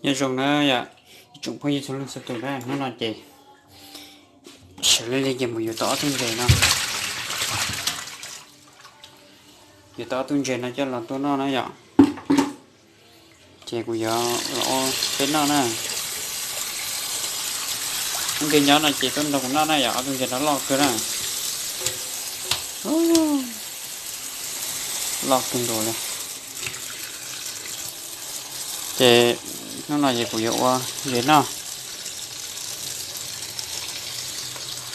Nyob zoo na yom, ib tsoom phooj ywg txhua leej txhua tus na, hnub no ces sawv li li ces mus yuav tau ob tug ntses no. Yuav tau ob tug ntses no coj los tuaj noj na yom. Ces kuv yuav los ua peb noj na. Ub, nqi nyob no ces tuaj nrog kuv noj na yom, ob tug ntses no loj kawg na. Loj kawg nkaus li. Ces hnub no ces kuv yuav ua ntses noj.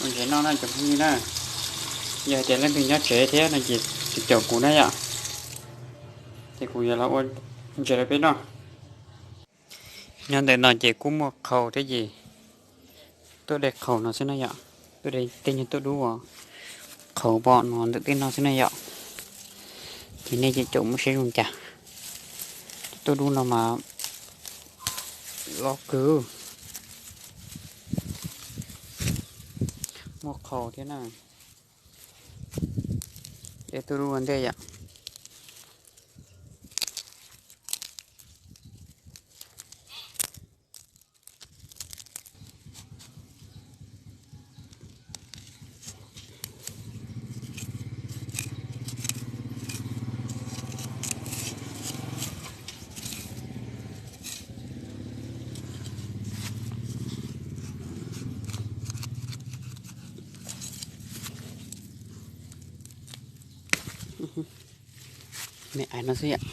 Ua ntses noj na cov phooj ywg na. Yog hais tias leej twg nyob tsev thiab no ces caum kuv na yom. Ces kuv yuav los ua ntses rau peb noj. Nyob ntawm no ces kuj muaj qhaus thiab ces tuaj de qhaus no xwb na yom. Tuaj de tej nyuag tuaj dub uas qhaus pom no ntawm tej no xwb na yom. Ces nej ces caum mus saib zoo cas. Tuaj dub no mas loj kawg. Muaj qhaus thiab na. De tuaj dub ua ntej yom. Me aiv no xwb yom.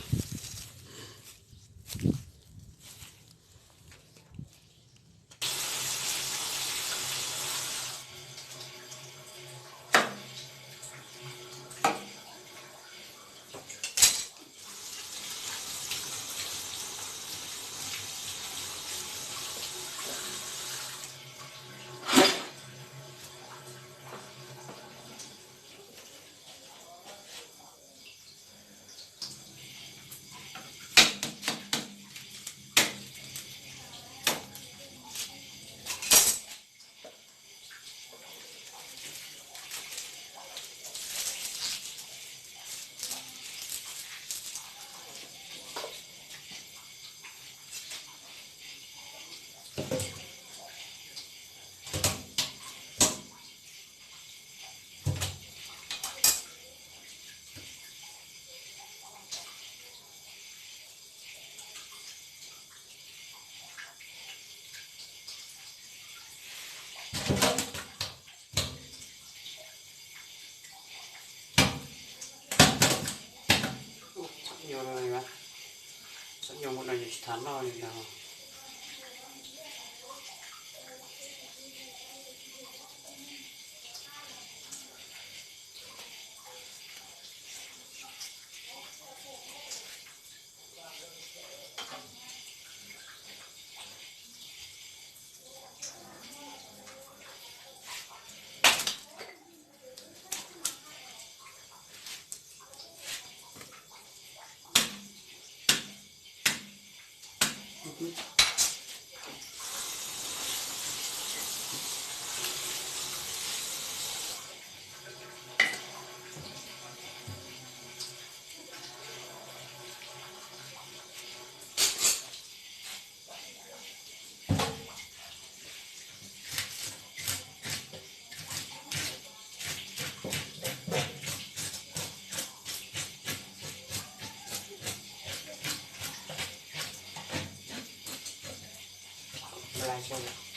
Txhob nyuag no, txhob nyuag mus no yus tsis thav noj li no. Lai xwb.